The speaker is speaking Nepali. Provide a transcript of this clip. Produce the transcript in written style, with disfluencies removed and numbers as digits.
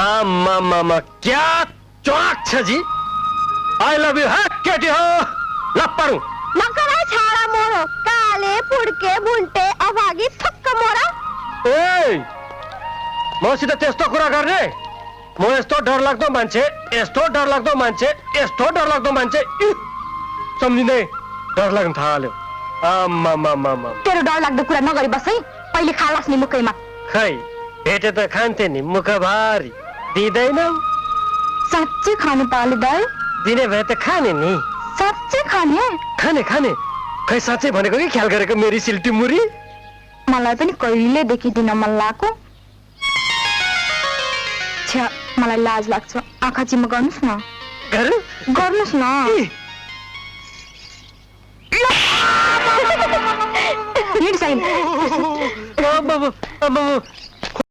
आमा क्या चौक छ जी आई लव यू है केटी हो लप्परू नकरा छाडा मोरो काले पुड्के बुन्टे अभागी थक्क मोरा ए मसित त्यस्तो कुरा गर्ने म यस्तो डरलाग्दो मान्छे यस्तो डरलाग्दो मान्छे यस्तो डरलाग्दो मान्छे सम्झिँदै डर लाग्न थाल्यो आमा तेरो डर लाग्दो कुरा नगरी बस है पहिले खालास नि मुखैमा खै भेटे त खान्थे नि मुख भारी दिँदैनौ साँच्चै खानु पाले दाइ दिने भए त खाने नि साँच्चै खाने खाने खाने खै साँच्चै भनेको कि ख्याल गरेको मेरी सिल्टी मुरी मलाई पनि कहिले देखिदिन मन लाग्यो छ्या मलाई लाज लाग्छ आँखा चिम गर्नुस् न गर्नुस् न हिँड साइन